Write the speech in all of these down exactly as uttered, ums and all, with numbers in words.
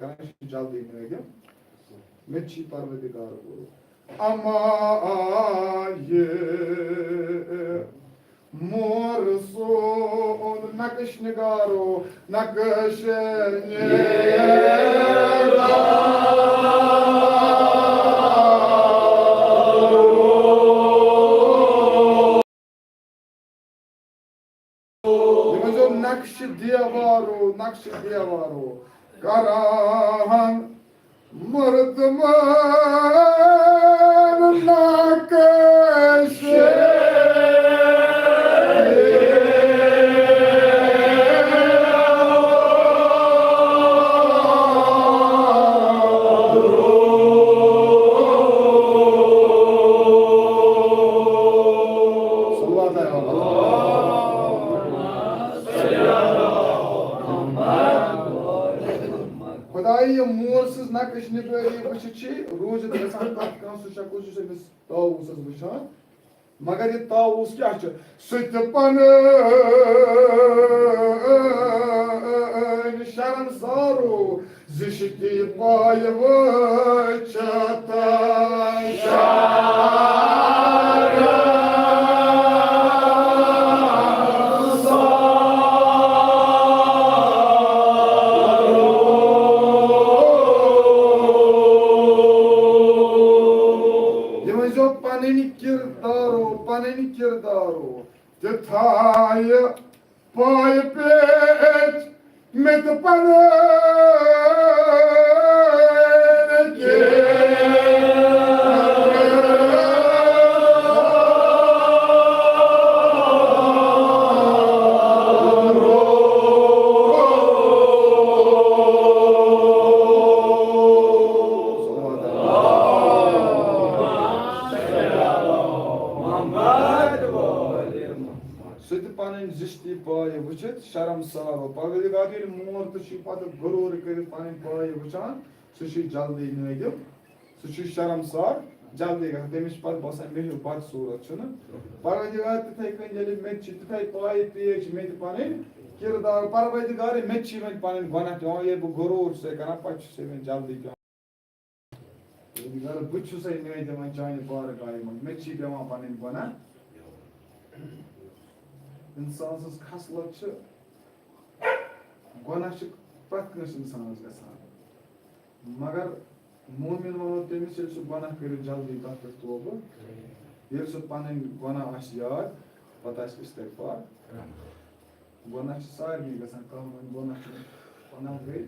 کران، یہِ چھُ جلدی نٲدِم۔ مےٚ تہِ چھُ پروردگار گوٚو۔ اما آیہِ مور سُنٛد نقش نگارو، نقش نگارو۔ یِمن چھُ نقشہٕ دیوارو، نقشہٕ دیوارو کران مردمان نقش۔ صلوات ہے محمد۔ خدایہِ یہِ مور سٕنٛز نقش نگٲری وٕچھِتھ چھِ روٗزِتھ گژھان پرٛٮ۪تھ کانٛہہ سُہ شخص یُس أمِس طاووٗسَس وٕچھان۔ مگر یہِ طاووٗس کیٛاہ چھُ؟ سُہ تہِ پنٕنۍ شرمسارو زِشتی پایہِ وٕچھِتھ شرمسارو۔ یہِ ؤنۍزیو پنٕنۍ کردارو، پنٕنۍ کردارو، تِتھایہِ پایہِ پیٚٹھ مےٚ تہِ پنٕنۍ کردارو۔ سُہ تہِ پنٕنۍ زِشتی پایہِ وٕچھِتھ شرمسار۔ پروردگار ییٚلہِ مور تہِ چھُ پتہٕ غروٗر کٔرِتھ پنٕنۍ پایہِ وٕچھان، سُہ چھُ جلدی نٲدِم، سُہ چھُ شرمسار جلدی گژھان۔ تٔمِس چھُ پتہٕ باسان، مےٚ ہیوٗ بد صوٗرت چھُنہٕ۔ پروردگار تِتھَے کٔنۍ ییٚلہِ مےٚ تہِ چھِ تِتھَے پایہِ پیش، مےٚ تہِ پنٕنۍ کردار، پروردگار مےٚ تہِ چھِ وۄنۍ پنٕنۍ گۄناہ پٮ۪وان، ییٚلہِ بہٕ غروٗر چھُسَے کران، پتہٕ چھُسَے وۄنۍ جلدی پٮ۪وان۔ پروردگار، بہٕ تہِ چھُسَے نٲدِم وۄنۍ چانہِ بارگاہہِ منٛز، مےٚ تہِ چھِ پٮ۪وان پنٕنۍ گۄناہ۔ اِنسان سٕنٛز خصلت چھِ، گۄناہ چھِ پرٛٮ۪تھ کٲنٛسہِ اِنسانَس گژھان۔ مگر مومِن وَنو تٔمِس، ییٚلہِ سُہ گۄناہ کٔرِتھ جلدی تَتھ پٮ۪ٹھ توبہٕ، ییٚلہِ سُہ پَنٕنۍ گۄناہ آسہِ یاد، پَتہٕ آسہِ استغفار۔ گۄناہ چھِ سارنٕے گژھان، کانٛہہ وَنہِ گۄناہ چھُنہٕ، گۄناہ گٔے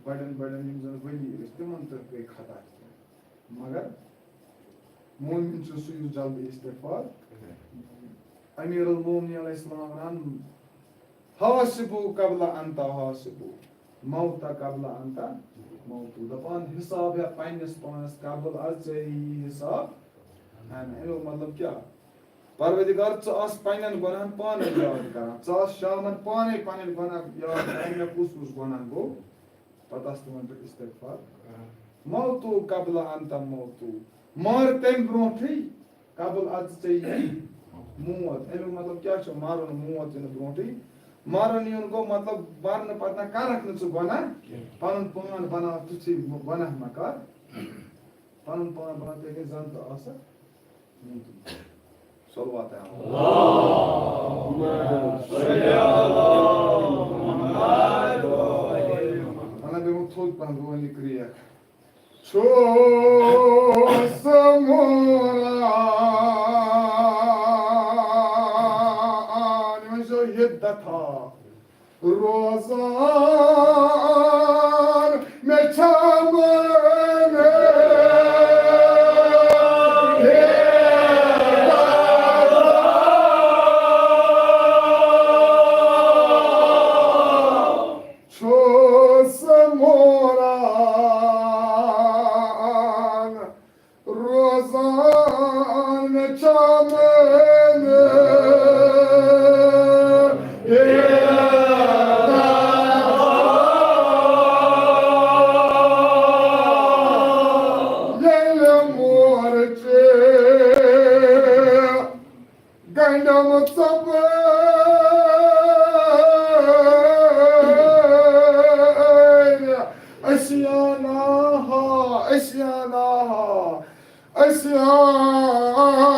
بَڑٮ۪ن بَڑٮ۪ن یِم زَن ؤلی ٲسۍ، تِمَن تہِ گٔے خطا کینٛہہ۔ مگر مومِن چھُ سُہ یُس جلدی استغفار۔ امیر المومنین علیہ السلام ونان، "حاسبو قبل ان تحاسبو، موتا قبل ان تموتو"، دپان حساب ہیٚہ پننِس پانس قبل از ژےٚ یی حساب ہینہٕ۔ امیُک مطلب کیٛاہ؟ پروردگار، ژٕ آس پننٮ۪ن گۄناہن پانے یاد کران، ژٕ آس شامن پانے پنٕنۍ گۄناہ یاد کران، مےٚ کُس کُس گۄناہ گوٚو۔ پتہٕ آسہٕ تِمن پٮ۪ٹھ استغفار۔ موتو قبل ان تموتو، مر تمہِ برونٹھٕے، قبل از ژےٚ یی موت۔ امیُک مطلب کیٛاہ چھُ؟ مرُن، موت یِنہٕ برونٹھٕے۔ مرُن یُن گوٚو مطلب، مرنہٕ پتہٕ نہ کرکھ نہٕ ژٕ گۄناہ، پنُن پان بناو تیُتھُے گۄناہ مہ کر، پنُن پان بناو تِتھے کٔنۍ زن تہٕ آسکھ۔ صلوات ہے۔ اللہم صل علی محمد۔ ونان بیٚیہِ وۄنۍ تھوٚد پہن، بہٕ ونہٕ یہِ کرٛیکھ۔ چھُس مران، یہِ ؤنۍ زیو حدتھا۔ روزان مےٚ چھا مٲنِتھ۔ چھُس موران روزان چمن عصیاناہا، عصیاناہا۔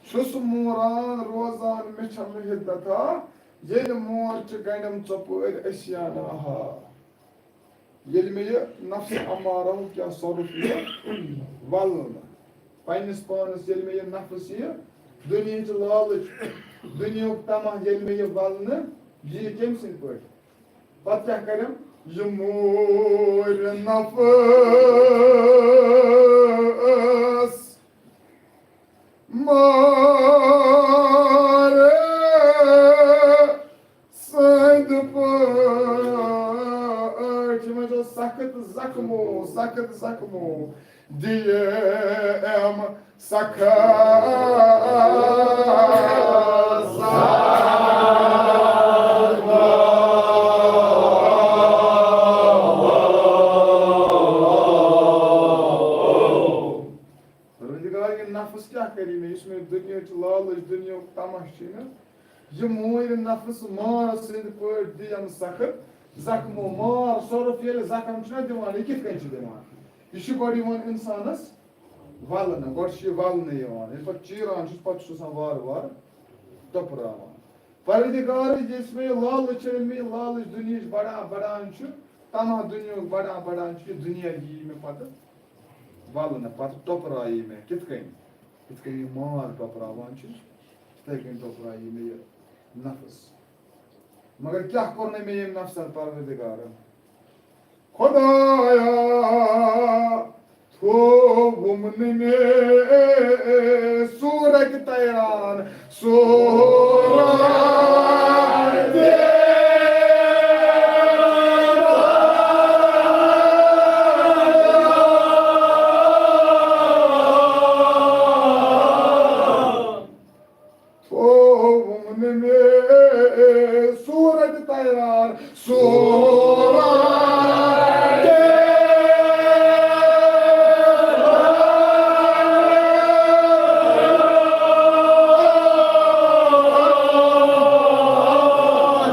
چھُس موران روزان، مےٚ چھَم حدتھا، ییٚلہِ مور چھِ گنڈم ژۄپٲرۍ عصیاناہا۔ ییٚلہِ مےٚ یہِ نفس امارہُک کیٛاہ صرف یہِ ولنہٕ، پننِس پانس ییٚلہِ مےٚ یہِ نفس یہِ دُنیہٕچ لالٕچ، دُنیہُک طمع ییٚلہِ مےٚ یہِ ولنہٕ یہِ کٔمۍ سٕنٛدۍ پٲٹھۍ؟ پتہٕ کیٛاہ کرٮ۪م؟ یہِ مورِ نفس مارِ سٕنٛدۍ پٲٹھۍ۔ یِمن چھُ سخت زخمو، سخت زخمو دِیہِ أمۍ سخت زخمو۔ پروردگار، یہِ نفس کیٛاہ کَرِ مےٚ؟ یُس مےٚ دُنیاہٕچ لالٕچ، دُنیاہُک طمع چھُ مےٚ، یہِ مورِ نفس مار سٕنٛدۍ پٲٹھۍ دِیَم سخت زخمو۔ مار صرف ییٚلہِ زخم چھُنہ دِوان، یہِ کِتھ کٔنۍ چھُ دِوان؟ یہِ چھُ گۄڈٕ یِوان اِنسانَس وَلنہٕ، گۄڈٕ چھُ یہِ وَلنہٕ یِوان، ییٚلہِ پَتہٕ چیٖران چھُس، پَتہٕ چھُس آسان وارٕ وارٕ ٹۄپراوان۔ پروردگار، یُس مےٚ یہِ لالٕچ چھِ، ییٚلہِ مےٚ یہِ لالٕچ دُنیاہٕچ بَڑان بَڑان چھُ، طمع دُنیاہُک بَڑان بَڑان چھُ، یہِ دُنیا یی مےٚ پَتہٕ وَلنہٕ، پَتہٕ ٹۄپرایہِ مےٚ۔ کِتھ کٔنۍ؟ یِتھ کٔنۍ یہِ مار ٹۄپراوان چھُ، تِتھَے کٔنۍ ٹۄپرایہِ مےٚ یہِ نفس۔ مگر کیٛاہ کوٚر نہٕ مےٚ ییٚمۍ نفسَن پروردگارَن؟ خۄدایا، تھووُم نہٕ مےٚ صوٗرتِ طیران، صوٗرتِ تھووُم نہٕ مےٚ صوٗرتِ طیران، صوٗرتِ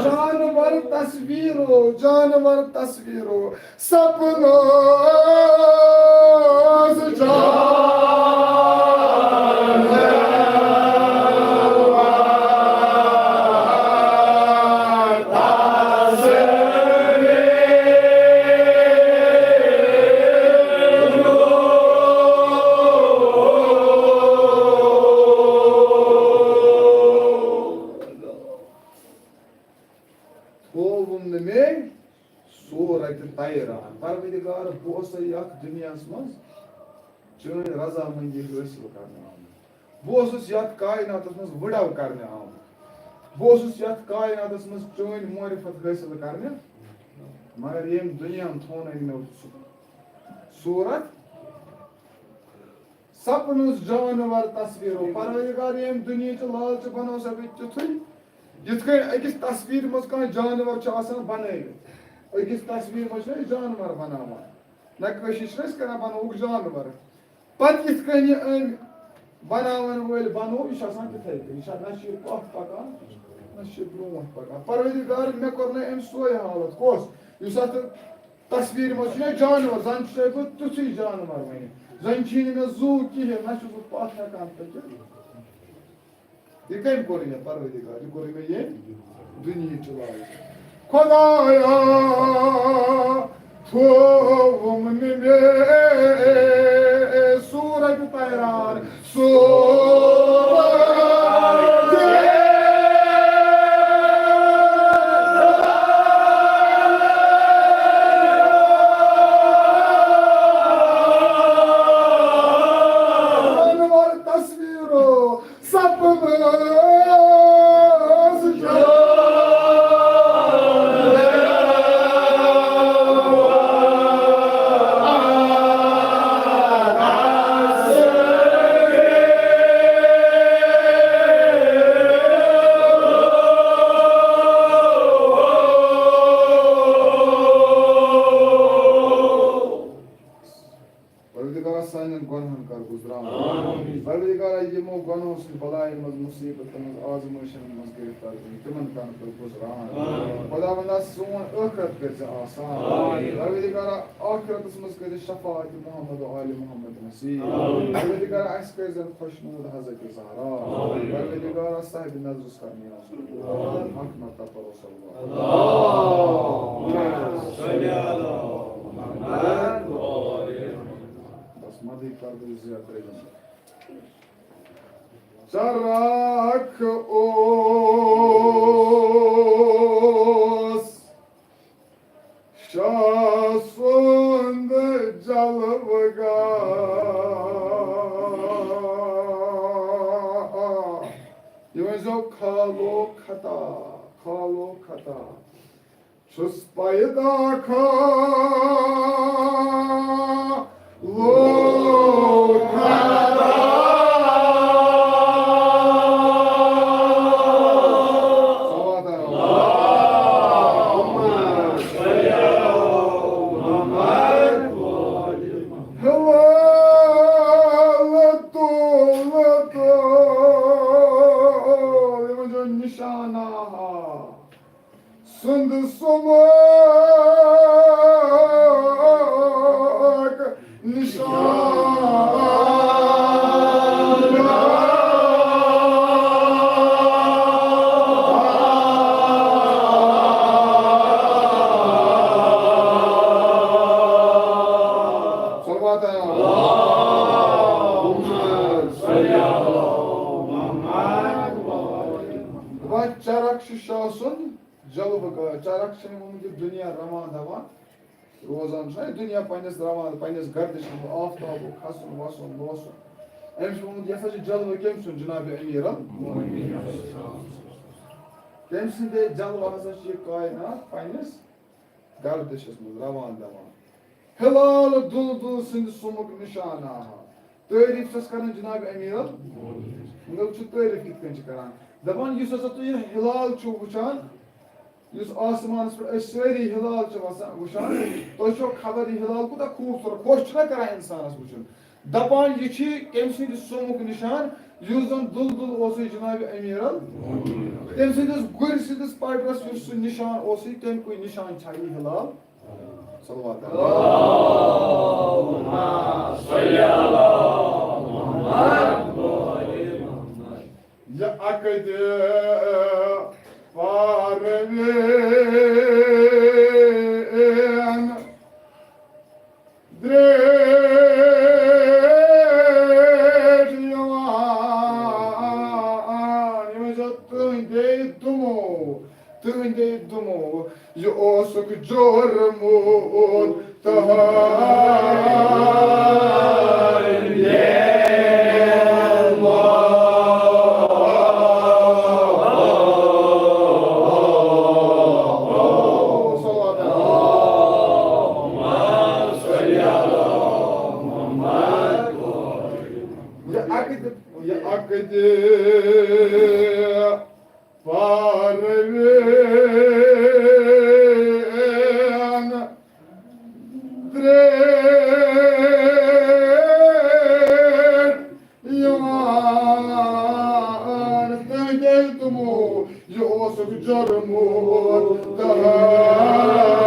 جانور تصویرو، جانور تصویرو۔ سپنس جان تھووُم نہٕ مےٚ صوٗرتِ طیران۔ پروردگار، بہٕ اوسَے یَتھ دُنیاہَس منٛز چٲنۍ رضامندی حٲصِل کرنہٕ آمُت۔ بہٕ اوسُس یَتھ کائناتَس منٛز وٕڈاو کرنہٕ آمُت۔ بہٕ اوسُس یَتھ کائناتَس منٛز چٲنۍ معرفت حٲصِل کرنہٕ، مگر ییٚمۍ دُنیاہَن تھوٚو نہٕ مےٚ سُہ صوٗرت۔ سپنس جانور تصویرو۔ پروردگار، ییٚمہِ دُنیہٕچ لالچہِ بنوو سا مےٚ تیُتھُے، یِتھ کٔنۍ أکِس تصویرِ منٛز کانٛہہ جانور چھُ آسان بنٲوِتھ۔ أکِس تصویرِ منٛز چھِ أسۍ جانور بناوان۔ نقٲشی چھِ أسۍ کران، بنووُکھ جانور۔ پتہٕ یِتھ کٔنۍ یہِ أمۍ بناون وٲلۍ بنوو، یہِ چھُ آسان تِتھَے کٔنۍ۔ یہِ چھا، نہ چھُ یہِ پتھ پکان، نہ چھُ یہِ برونٛٹھ پکان۔ پروردگار، مےٚ کوٚر نہٕ أمۍ سۄے حالت۔ کۄس؟ یُس اتھ تصویرِ منٛز چھُ یا جانور، زن چھُسے بہٕ تیُتھُے جانور وۄنۍ۔ زن چھُے نہٕ مےٚ زُو کِہیٖنۍ، نہ چھُس بہٕ پتھ ہٮ۪کان پٔکِتھ۔ یہِ کٔمۍ کوٚر مےٚ پروردگار؟ یہِ کوٚر مےٚ ییٚمۍ دُنیہٕچ لالچ۔ خۄدایا، تھووُم نہٕ مےٚ صوٗرتِ طیران، صوٗرتِ جانور تصویرو۔ سپنس جان۔ گُزران۔ آمین۔ پروردگارا، یِمو گۄنہو سۭتۍ بلایہِ منٛز، مُصیبتن منٛز، آزمٲیشن منٛز گرفتار چھِ، تِمن کر ژٕ گُزران۔ آمین۔ خداوندا، سون ٲخرت کٔرۍ زِ آسان۔ آمین۔ پروردگارا، ٲخرتس منٛز کٔرۍ زِ شفاعت محمد و آل محمد نصیب۔ آمین۔ پروردگارا، اَسہِ کٔرۍ زِ خۄشنود حضرت زہرا۔ آمین۔ پروردگارا، صاحب نظرس کر نیاز۔ آمین۔ حق نہ تپر و صلوات۔ اللهم صل على محمد و آل محمد۔ بس مدٕے پردٕ زیادٕ ترٛٲوِو۔ چرکھ اوس شاہ سُنٛد جلوٕ گاہ۔ یہِ ؤنۍزیو خالو خطا، خالو خطا۔ چھُس پیدا خالو خطا۔ صلوات۔ اللهم صل على محمد۔ ہلال تُل تُل، یہِ ؤنۍزیو نشانہ۔ سُنٛد سُمک نشان۔ صلوات۔ اللهم صل على محمد۔ وۄنۍ چرکھ چھُ شاہ سُنٛد جلوٕ گاہ۔ چرکھ چھِ أمۍ ووٚنمُت، یہِ دُنیا رَوان دَوان روزان چھُ، یہِ دُنیا پنٛنِس رَوان، پنٛنِس گردِشَس منٛز، آفتابُک کھسُن وَسُن لوسُن۔ أمۍ چھُ ووٚنمُت، یہِ ہسا چھُ جلوٕ کٔمۍ سُنٛد؟ جناب امیٖر المومنین۔ تٔمۍ سٕنٛدے جلوٕ ہسا چھِ یہِ کائنات پنٛنِس گردِشَس منٛز رَوان دَوان۔ ہلال دُلدُل سٕنٛدِ سُمُک نِشانہ۔ تعریٖف چھَس کران جناب امیر ال-، مگر وٕچھِو تعریٖف کِتھ کٔنۍ چھِ کران۔ دَپان، یُس ہسا تُہۍ یہِ ہلال چھِو وٕچھان، یُس آسمانَس پٮ۪ٹھ أسۍ سٲری ہلال چھِ وَسان، وٕچھان، تۄہہِ چھو خبر یہِ ہلال کوٗتاہ خوٗبصوٗرت، خۄش چھُنہ کران اِنسانَس وٕچھُن؟ دَپان، یہِ چھِ کٔمۍ سٕنٛدِ سُمُک نِشان؟ یُس زَن دُلدُل اوسُے جناب امیر ال-، تٔمۍ سٕنٛدِس گُرۍ سٕنٛدِس پَٹرَس یُس سُہ نِشان اوسُے، تَمہِ کُے نِشان چھا یہِ ہلال؟ صلوات۔ اللهم صل على محمد۔ یہِ عقدِ پروین درٛیش یِوان، یہِ ؤنۍزیو تُہٕنٛدے دُمو، تُہٕنٛدے دُمو، یہِ اوسُکھ جوٚرمُت تہنٛدے۔ یہِ عقدِ، یہِ عقدِ پروین درٛیش یِوان، تہٕ ییٚلہِ تِمو یہِ اوسُکھ جوٚرمُت تہنٛدِ۔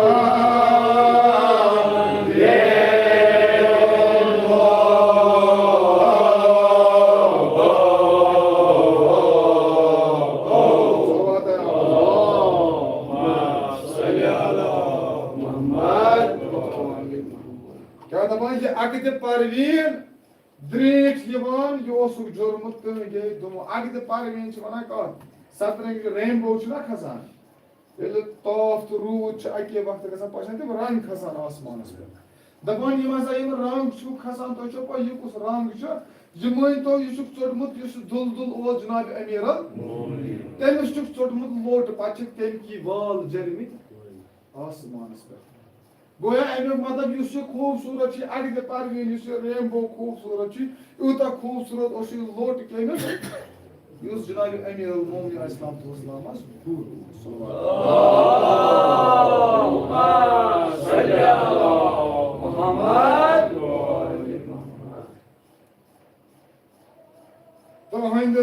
کیٛاہ دَپان، یہِ عقدِ پروین درٛیش یِوان، یہِ اوسُکھ جوٚرمُت تہنٛدے دُمو۔ عقدِ پروین چھِ وَنان کَتھ؟ سترنٛگہِ رینبو چھُنہ کھسان، ییٚلہِ تاپھ تہٕ روٗد چھُ اَکے وقتہٕ گژھان، پَتہٕ چھِنہ تِم رنٛگ کھسان آسمانَس پٮ۪ٹھ۔ دَپان، یِم ہسا یِم رنٛگ چھِو کھسان، تۄہہِ چھو پَے یہِ کُس رنٛگ چھُ؟ یہِ مٲنۍ تو، یہِ چھُکھ ژوٚٹمُت، یُس یہِ دُلدُل اوس جناب امیر ال-، تٔمِس چھُکھ ژوٚٹمُت لوٚٹ، پَتہٕ چھِکھ تَمہِ کی وال جٔرمٕتۍ آسمانَس پٮ۪ٹھ۔ گویا اَمیُک مطلب، یُس یہِ خوٗبصوٗرت چھِ، عقدِ پروین یُس یہِ رینبو خوٗبصوٗرت چھِ، یوٗتاہ خوٗبصوٗرت اوس یہِ لوٚٹ کٔمِس، یُس جناب امیر المومنین علیہ الصلوۃ والسلامس گُر اوس۔ صلی اللہ علیہ وسلم۔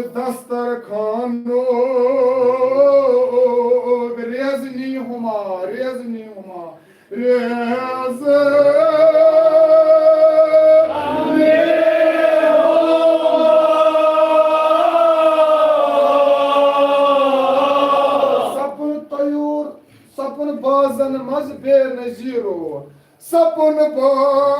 دسترخانُک ریزنی ہما، ریزنی ہما، ریز۔ سپُن طیور، سپُن بازن منٛز بے نظیرو۔ سپُن بازار۔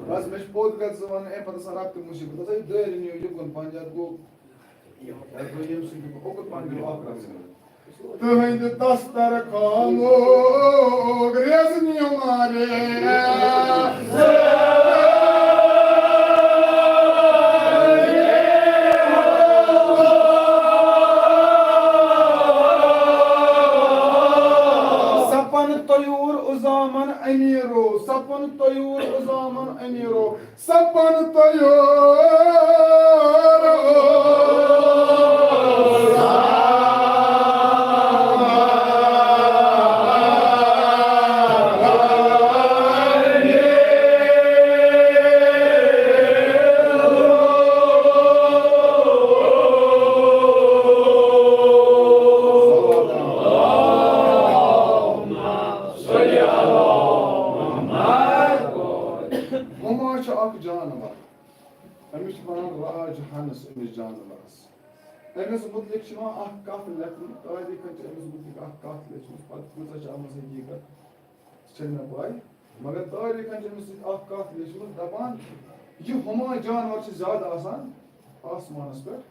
بس، مےٚ چھُ پوٚت کَتھ ژٕ وَن، اَمہِ پَتہٕ آسان رَبطہٕ مُصیٖبت۔ ہسا یہِ دٲرِتھ نِیِو یہِ کُن پَنجاب گوٚو۔ یَتھ گوٚو ییٚمہِ سۭتۍ یہِ اوٚکُن پَنجاب اَکھ رَبطہٕ۔ تُہٕنٛدِ دسترخانُک ریزنہِ مارے۔ سپن طیور عظامن امیرو، سپن طیور عظامن امیرو، سپن طیور۔ ہما چھُ اکھ جانور۔ أمِس چھِ وَنان راج ہنس، أمِس جانورس۔ أمِس مُتعلِق چھِ یِوان اَکھ کَتھ لیکھنہٕ، تٲریٖخَن چھِ أمِس مُتعلِق اَکھ کَتھ لیچھمٕژ، پَتہٕ کۭژاہ چھِ اَتھ منٛز حقیٖقت، سُہ چھَنہٕ مےٚ پَے۔ مگر تٲریٖخَن چھِ أمِس سۭتۍ اَکھ کَتھ لیچھمٕژ، دَپان، یہِ ہُما جانوَر چھِ زیادٕ آسان آسمانَس پٮ۪ٹھ۔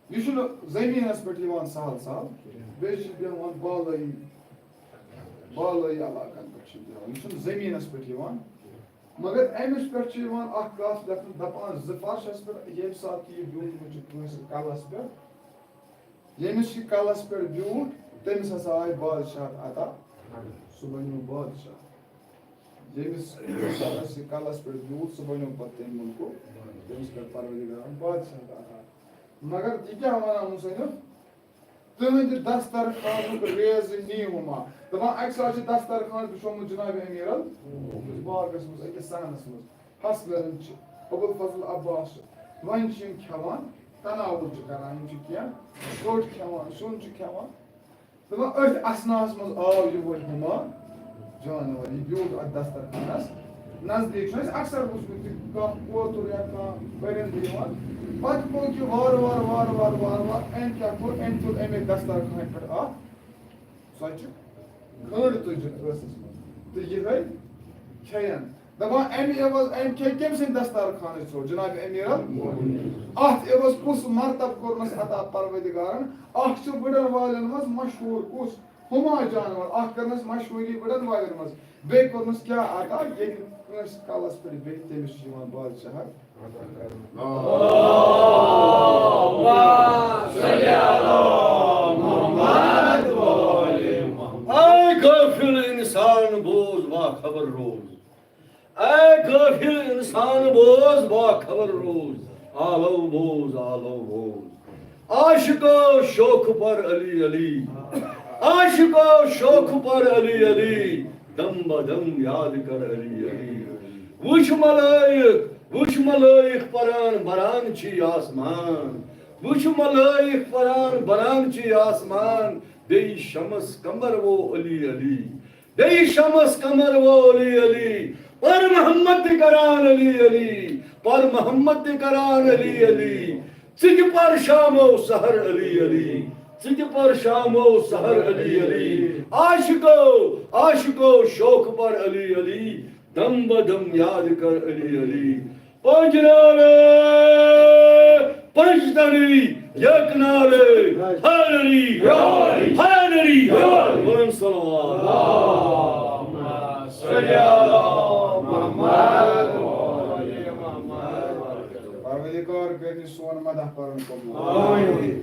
یہِ چھُنہٕ زٔمیٖنَس پٮ۪ٹھ یِوان سہل سہل، بیٚیہِ چھِ بیٚہوان بالٲیی، بالٲیی علاقَن پٮ۪ٹھ چھِ بیٚہوان، یہِ چھُنہٕ زٔمیٖنَس پٮ۪ٹھ یِوان۔ مگر أمِس پٮ۪ٹھ چھِ یِوان اَکھ کَتھ لیکھنہٕ، دَپان زٕ فرشَس پٮ۪ٹھ، ییٚمہِ ساتہٕ تہِ یہِ بیوٗٹھمُت چھُ کٲنٛسہِ کَلَس پٮ۪ٹھ، ییٚمِس یہِ کَلَس پٮ۪ٹھ بیوٗٹھ، تٔمِس ہسا آے بادشاہت عطا، سُہ بَنیو بادشاہ۔ ییٚمِس اِنسانَس یہِ کَلَس پٮ۪ٹھ بیوٗٹھ، سُہ بَنیو پَتہٕ تَمہِ مُلکُک، تٔمِس کٔر پَروَردِگارَن بادشاہت عطا۔ مگر یہِ کیٛاہ وَنان مُصنِف؟ تُہٕنٛدِ دسترخانُک ریزٕ نی ہُما۔ دَپان، اَکہِ ساتہٕ چھُ دسترخان بِچھومُت جناب امیر ال-، أکِس باغَس منٛز، أکِس صحنَس منٛز۔ حسنرن چھِ، ابوالفضل عباس چھِ۔ وۄنۍ چھِ یِم کھٮ۪وان، تناول چھِ کران، یِم چھِ کینٛہہ ژوٚٹ کھٮ۪وان، سیُن چھِ کھٮ۪وان۔ دَپان، أتھۍ اثناہَس منٛز آو یِہوٚے ہُما جانور، یہِ بیوٗٹھ اَتھ دسترخانَس نزدیٖک۔ چھُ اَسہِ اکثر وٕچھمُت کہِ کانٛہہ کوتُر یا کانٛہہ پٔرِندٕ یِوان، پَتہٕ گوٚو کہِ وارٕ وارٕ، وارٕ وارٕ، وارٕ وارٕ أمۍ کیٛاہ کوٚر؟ أمۍ تُل اَمے دسترخانہِ پٮ۪ٹھ اَکھ ژۄچہِ کھنٛڈ تُجِتھ ٲسَس منٛز تہٕ یِہوٚے کھٮ۪یَن۔ دَپان، اَمہِ عوض، أمۍ کھے کٔمۍ سٕنٛدِ دسترخانٕچ ژوٚٹ؟ جناب امیر ال-، اَتھ عوض کُس مرتب کوٚرنَس عطا پروردگارن؟ اَکھ چھُ وٕڈَن والٮ۪ن منٛز مشہوٗر کُس؟ ہُما جانور۔ اَکھ کٔرنَس مشہوٗری وٕڈَن والٮ۪ن منٛز، بیٚیہِ کوٚرنَس کیٛاہ عطا؟ ییٚلہِ کٲنٛسہِ کَلَس پٮ۪ٹھ بیٚہہِ، تٔمِس چھُ یِوان بادشاہت۔ اے غافل انسان، بوز با خبر روز۔ اے غافل انسان، بوز با خبر روز۔ آلو بوز، آلو بوز۔ عاشقو شوخ پر علی علی۔ عاشقو شوخ پر علی علی۔ دم بدم یاد کر علی علی۔ وچھ ملائک، وچھ ملائک پران بران چھی آسمان۔ وچھ ملائک پران بران چھی آسمان۔ بیٚیہِ شمس قمر وہ علی علی۔ بیٚیہِ شمس قمر وہ علی علی۔ پر محمد تہِ کران علی علی۔ پر محمد تہِ کران علی علی۔ ژٕ تہِ پر شام و سحر علی علی۔ ژٕ تہِ پر شام و سحر علی علی۔ عاشقو، عاشقو شوخ پر علی علی۔ دم بدم یاد کر علی علی۔ پنج نعرے، پنج تنی، یک نعرے، حیدری، حیدری۔ بلند صلوات۔ اللهم صل علی محمد و آل محمد۔ پروردگار کٔرِنۍ سون مدح پرُن قبول۔ آمین۔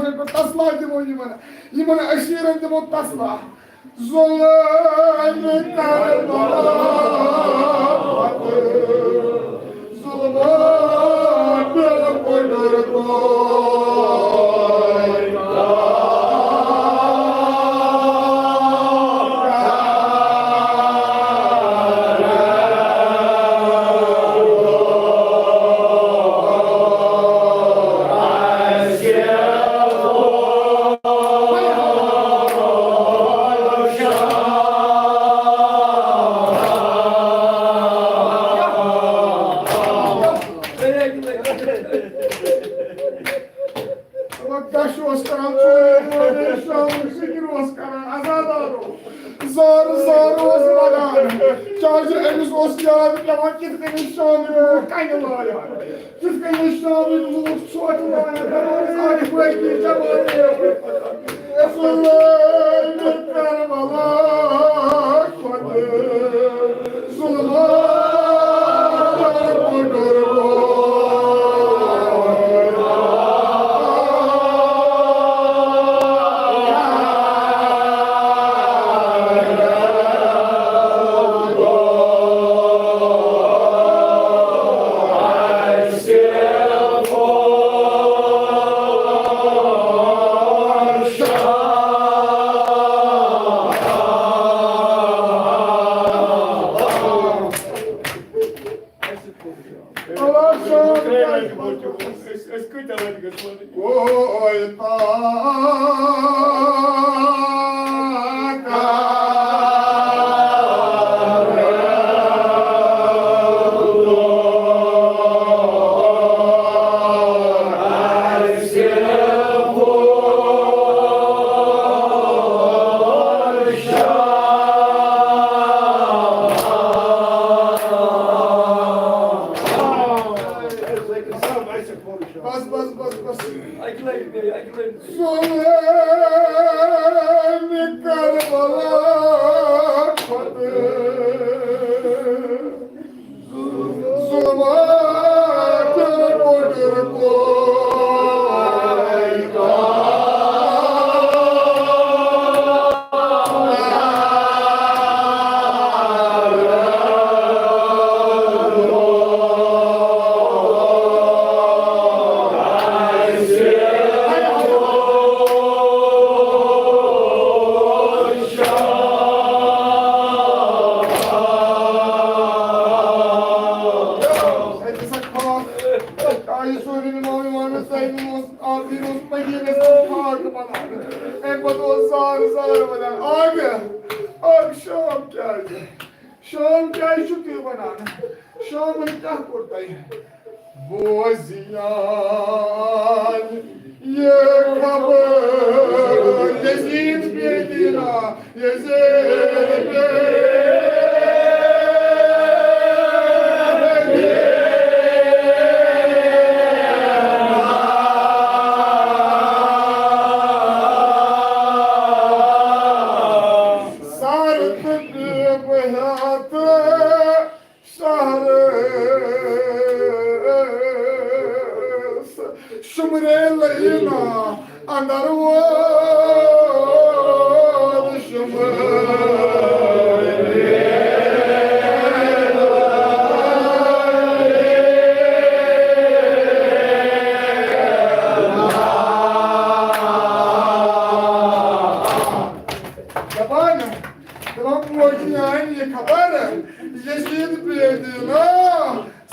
کٲشِر پٲٹھۍ تسلا دِمو یِمن، یِمن أسیٖرن دِمو تسلا۔ ظلم کربلا، ظلم بالکل ڈر کوئی۔ وۄنۍ کَش اوس کران، ژوٗرِ وٲلۍ شامُک ذِکِر اوس کران، عزادار اوس۔ زارٕ زارٕ اوس وَنان، کیٛازِ أمِس اوس یاد پٮ۪وان کِتھ کٔنۍ شامٕکۍ لوٗکھ کَنہِ لایان، کِتھ کٔنۍ شامٕکۍ لوٗکھ ژھۄٹھ لایان، دَپان ٲسۍ، اَکھ بٲقی جماعت۔ ظلم کربلا کھۄتہٕ ظلم کربلا۔ بس، بس، بس، بس۔ اَکہِ لَٹہِ بیٚیہِ، اَکہِ لَٹہِ بیٚیہِ۔ ظلم کربلا کھۄتہٕ ظلمات پُتُر کویتا۔ آ، یہِ سا خاک، آ، یہِ سورُے نِمو یِمن سۭتۍ، یِمو آخری اوس مدیٖنَس منٛز خاک بناونہٕ۔ اَمہِ پتہٕ اوس زارٕ زارٕ وَنان، آگہٕ، آگہٕ شام کیٛازِ؟ شام کیٛازِ چھُو تُہۍ وَنان؟ شامَن کیٛاہ کوٚر تۄہہِ؟ بوزیان یہِ خبر یزید بیدینا، یزید بیدینا۔ سر تہٕ بیٖب ہٮ۪تھ شہرس شمرے لینہ اندر وول شمرے۔ دپان، دپان، بوزیان یہِ خبر یزید بیدینا،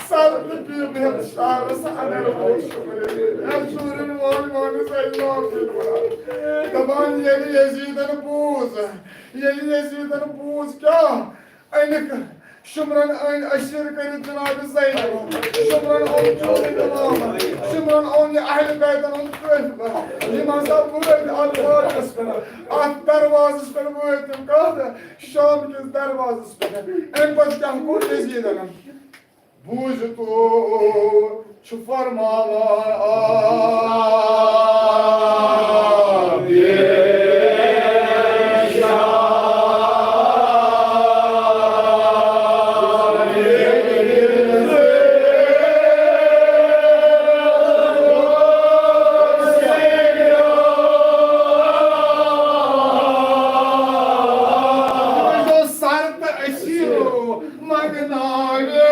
سر تہٕ بیٖب ہٮ۪تھ شہرس اندر وول شمرے۔ اے ژوٗرِم وول وَنس اے لوکٕے وَنان۔ دپان، ییٚلہِ یزیدن بوٗز، ییٚلہِ یزیدن بوٗز کیٛاہ؟ أنِکھ شمرن أنۍ اسیر کٔرِتھ جناب زینب۔ شمرن اوٚن چوٗرِ تمام۔ شمرن اوٚن یہِ اہلِ بیتن ہُنٛد قٲفلہٕ۔ یِم ہسا وٲتۍ اتھ وادس پٮ۪ٹھ، اتھ دروازس پٮ۪ٹھ وٲتۍ تِم کتھ؟ شام کِس دروازس پٮ۪ٹھ۔ امہِ پتہٕ کیٛاہ کوٚر یزیدن؟ بوٗزِو تو چھُ فرماوان آ سر تہٕ أسیٖرو منگناوے۔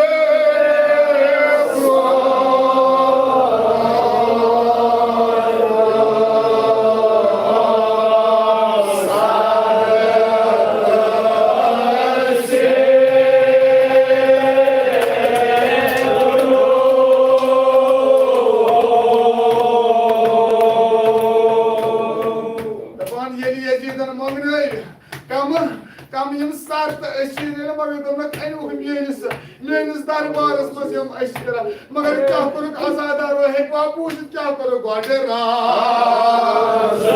دپان ییٚلہِ یزیدن منگنٲوۍ، کم، کم یِم سر تہٕ أسیٖر ییٚلہِ، مگر دوٚپنکھ، "اَنہِ وُکھ میٲنِس، میٲنِس دربارس منٛز یِم أسیٖر۔" مگر کیٛاہ کوٚرُکھ عزادارو؟ پاپوٗ سۭتۍ کیٛاہ کَرو گۄڈٕ؟ راز۔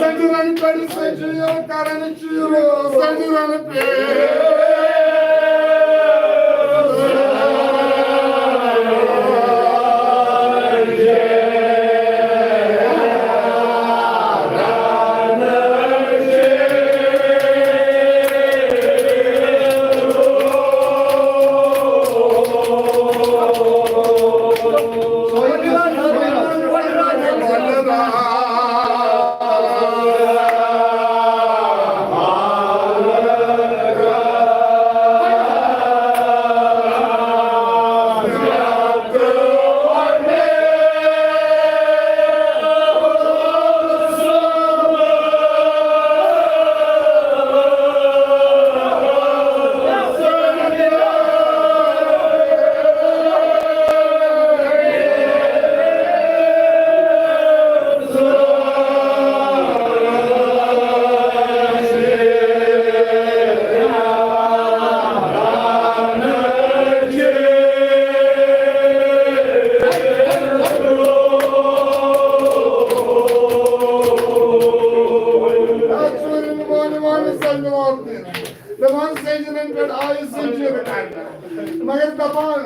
سنجرن پٮ۪ٹھ سنجیو کرن چیرو سنجرن پہ۔ دپان سنجرن پٮ۪ٹھ آیہِ سنجر کرنہٕ۔ مگر دپان،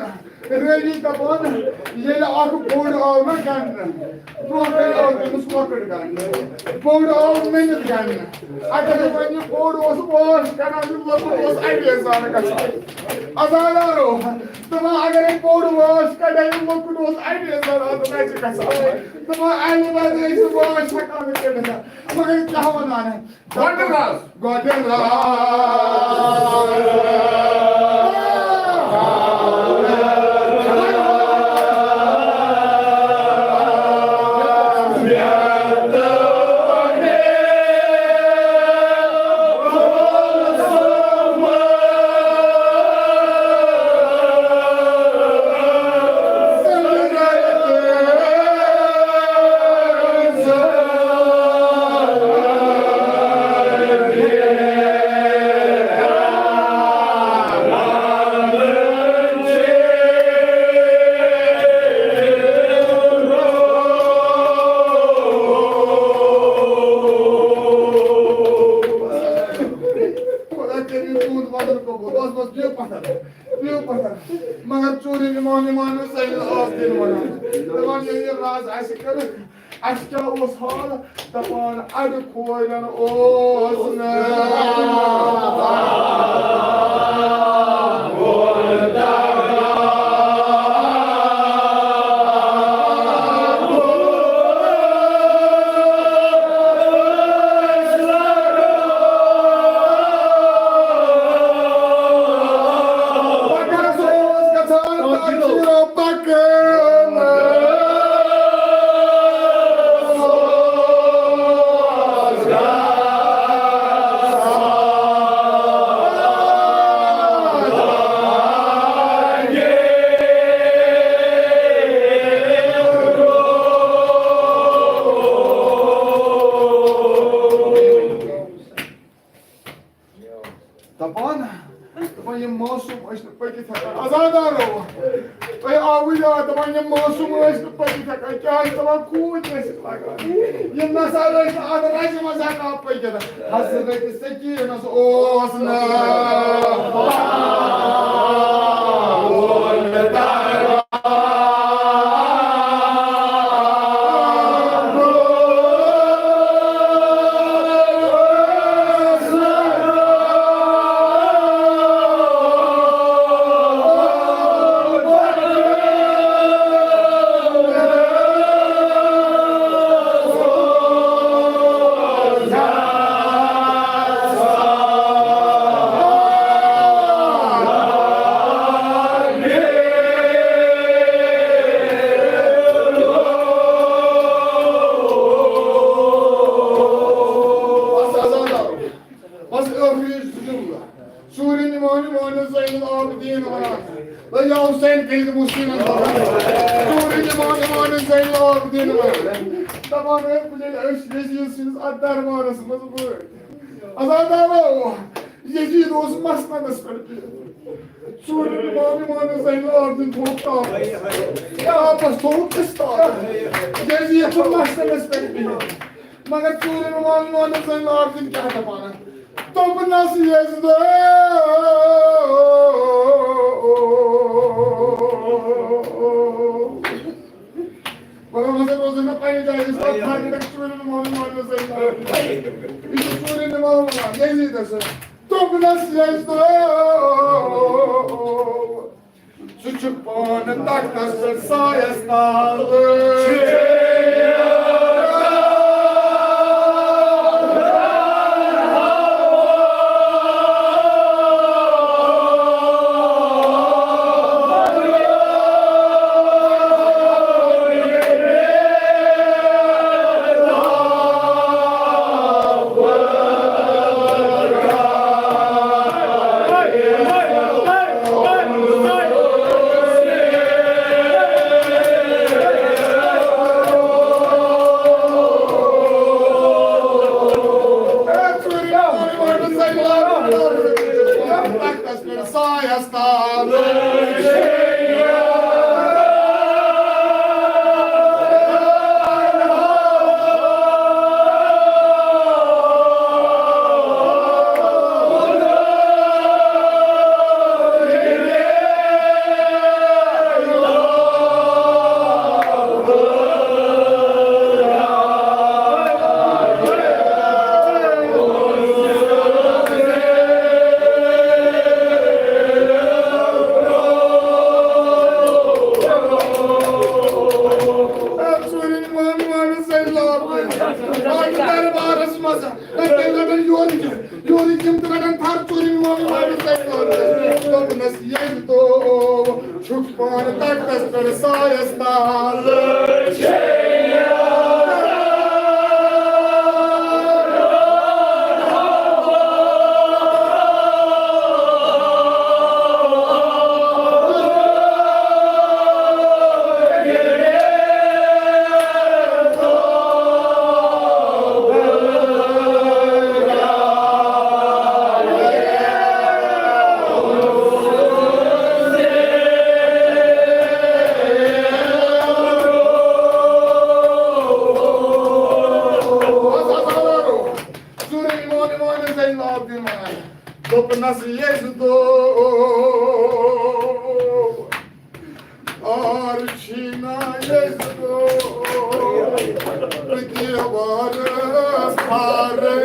رٲوی دپان، ییٚلہِ اکھ بوٚڑ آو نہ گنٛڈنہٕ، برونٛہہ کنہِ آو تٔمِس لۄکُٹ گنٛڈنہٕ۔ بوٚڑ آو نٔنِتھ گنٛڈنہٕ۔ اگر وۄنۍ یہِ بوٚڑ اوس واش کڑان، یہِ لۄکُٹ اوس اَمے سان گژھان۔ عزادارو، دپان اگرے بوٚڑ واش کڑِ ہا، یہِ لۄکُٹ اوس اَمے سان اَتھ نَژِ گژھان۔ دپان اَمہِ بدلہٕ ٲسۍ نہٕ واش ہٮ۪کان کٔڑِتھ۔ مگر کیٛاہ وَنان؟ گۄڈٕ راز۔ گۄڈٕ راز۔ خۄدا کٔرِو تُہُنٛد وَدُن قبوٗل۔ بس، بس، بِہِو پَتھر۔ بِہِو پَتھر۔ مگر ژوٗرِم اِمام، اِمام حُسین اوس دِل وَنان۔ دَپان، ییٚلہِ یہِ راز آسہِ کٔرِتھ، اَسہِ کیٛاہ اوس حال؟ دَپان، اَڑٕ کھورٮ۪ن اوس نہٕ۔ دَپان، دَپان، یِم معصوٗم ٲسۍ نہٕ پٔکِتھ ہٮ۪کان۔ عزادارو، تۄہہِ آوٕ یاد، دَپان، یِم معصوٗم ٲسۍ نہٕ پٔکِتھ ہٮ۪کان۔ کیٛازِ؟ دَپان، خوٗن ٲسِکھ لَگان۔ یِم نہ سا ٲسۍ نہٕ اَتھ رَزِ منٛز ہٮ۪کان پٔکِتھ۔ حضرت سکینس اوس نہٕ۔ یا حسین کٔرِتھ مسلمن ژوٗرِ امام امام زین العابدین ونان۔ دپان ٲسۍ، بہٕ ییٚلہِ أسۍ یزید سٕنٛدِس اتھ دربارس منٛز وٲتۍ۔ عزادارو، یزید اوس مسندس پٮ۪ٹھ بِہِتھ۔ ژوٗرِ امام امام زین العابدین تھوٚوُکھ تاپس۔ تاپس تھوٚوُکھ استاد۔ یزید چھُ مسندس پٮ۪ٹھ بِہِتھ۔ مگر ژوٗرِم وَنُن وَنُن زَن لارجِن کیٛاہ دَپان؟ دوٚپنَس یَزدو، بہٕ ہسا روزُن نہٕ پنٛنہِ جایہِ، یُس تَتھ تھَرِ پٮ۪ٹھ ژوٗرِم وَنُن وَنُن زَن لارجِن۔ یہِ چھُ ژوٗرِم وَنُن وَنُن یَزیٖدَس۔ دوٚپنَس یَزدو، ژٕ چھُکھ پانہٕ تختس پٮ۪ٹھ سایس تل۔ دربارس منٛز یورٕ کِم، یورٕ کِم تہٕ رَٹَن تھَر ژوٗرِم امام امام حسین۔ دوٚپنَس ییٚلہِ تو چھُکھ پانہٕ تختس پٮ۪ٹھ سایس تل۔ دوٚپنَس ییٚلہِ دو آر چھِنا ییٚلہِ دو دیوارس پھرے۔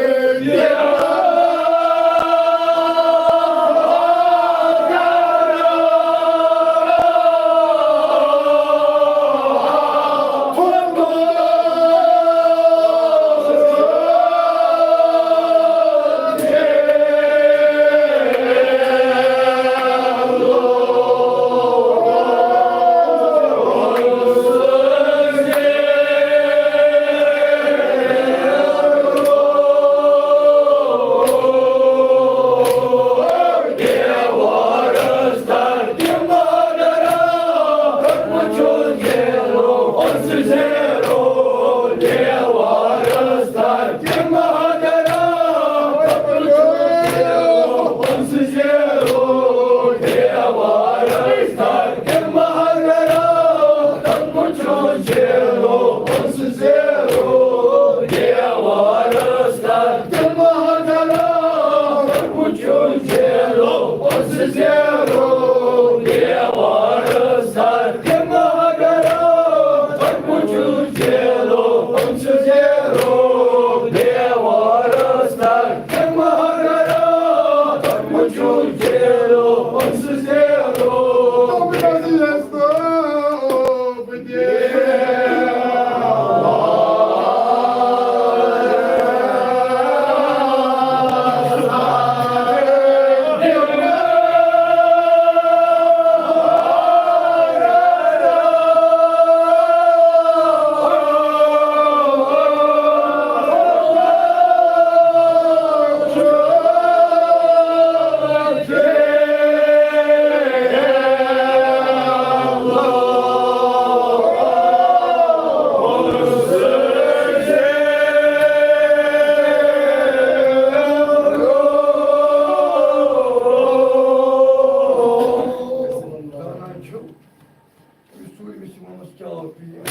یُس ژوٗرمِس اِمامَس چاو پیٚیہِ،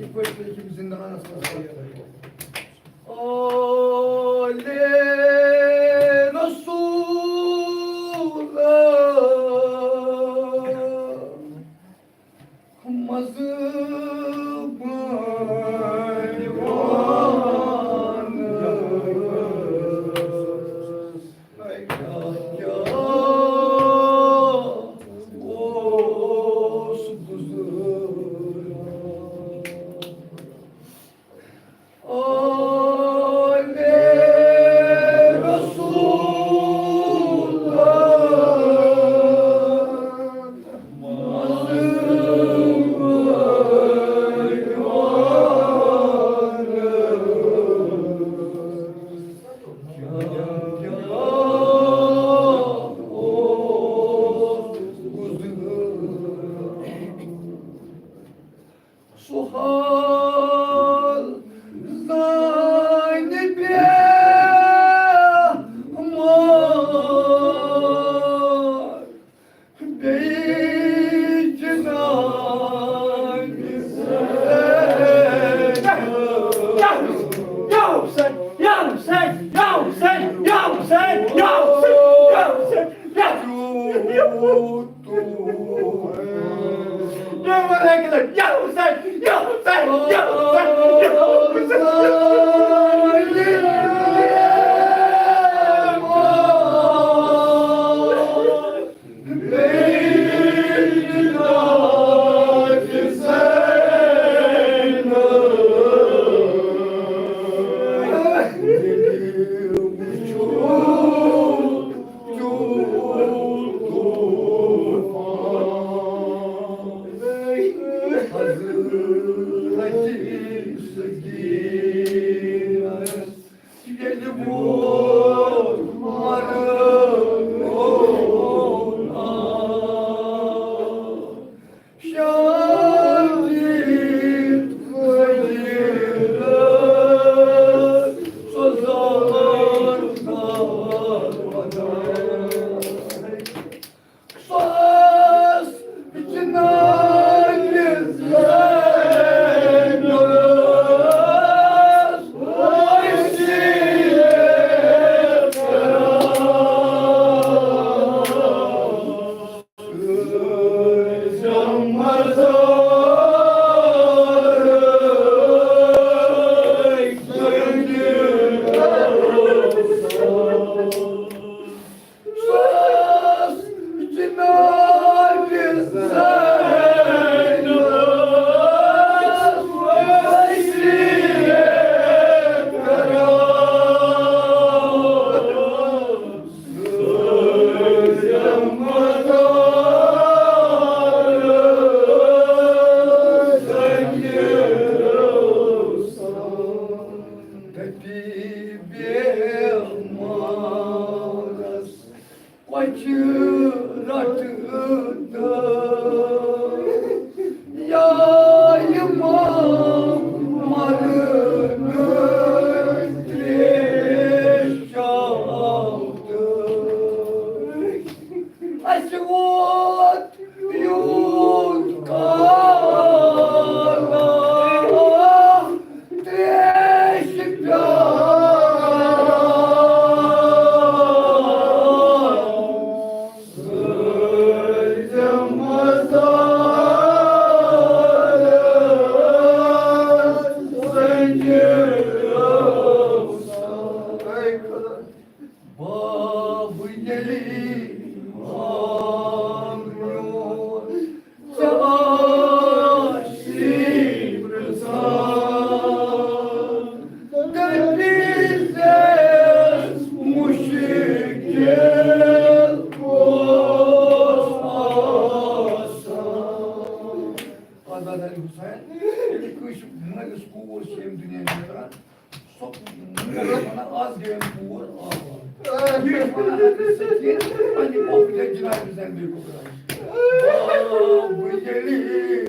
یِتھ پٲٹھۍ پیٚیہِ أکِس زِندانَس منٛز۔ آلِ رسول منٛز بٲنۍ وانَس۔ کیٛاہ کیٛاہ اوس گُزران۔ آلِ رسول سُہ حال زانہِ بیمار بیٚیہِ جنابِ زینب۔ یا حسین، یا حسین، یا حسین، یا حسین، یا حسین، یا حسین، یا حسین، یا حسین۔ کۄچھِ رٹہٕ تہٕ یا یِمو مرنہٕ تریش چاو تہٕ۔ اَسہِ ووت یوٗت کال تریش پیالہٕ۔ باب ییٚلہِ آو میون، ژےٚ آسی پرٛژھان، دٔپی زیس مُشکِل اوس آسان۔ آزاد علی حسین، ییٚلہِ کٲنٛسہِ مٲلِس کوٗر چھِ ییٚمہِ دُنیا نیران، سۄ وَنان، آز گٔے أمۍ کوٗر آباد۔ یہِ چھِ وَنان، اَتہِ سکیٖن، پنٛنہِ پۄپھٕ جناب حسین بیگم۔ آ، بہٕ ییٚلہِ